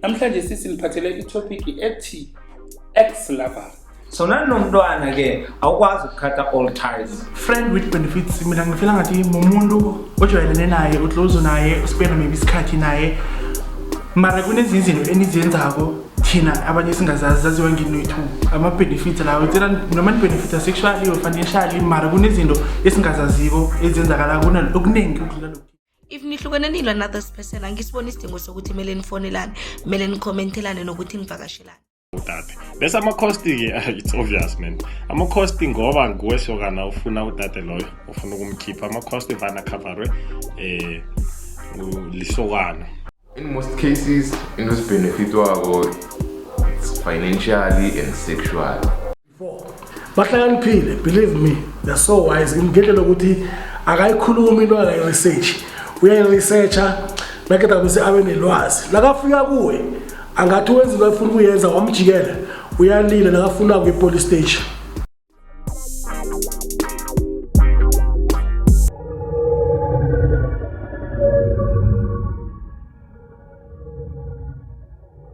Namhlanje sisiniphathele i-topic ethi ex lover. So naninomntwana ke awukwazi uku-cut-a all ties. Friend with benefits, mina ngifila ngathi mumuntu ojwayelene naye, u-close naye, u-spend-a maybe isikhathi naye, mara kunezinye izinto enizenzako thina abanye singazazi, zaziwa ngini two. Ama-benefits lawo tsela noma ni-benefit-a sexually or financially, mara kunezinto esingazaziko ezenzakala okuningi ukudlula lokhu. If nihlukene nilwa another person, angisiboni isidingo sokuthi kumele nifonelane, kumele ni-comment-elane nokuthi nivakashelane. Udade bese ama-cost-ke, it's obvious, man, ama-cost ngoba nguwe sokana ufuna udade loyo, ufuna ukumkhipha, ama-cost vane a-cover-we lisokana. In most cases, into ezi-benefit-wako, it's financially and sexually. Bahlakaniphile, believe me, they're so wise ngendlela yokuthi akayikhulumi into akayi-research, uyayi-researcha nakeda bese abe nelwazi. Lakafika kuwe angathi wenza into afuna ukuyenza, wamjikela, uyalila nakafuna kuye-police station.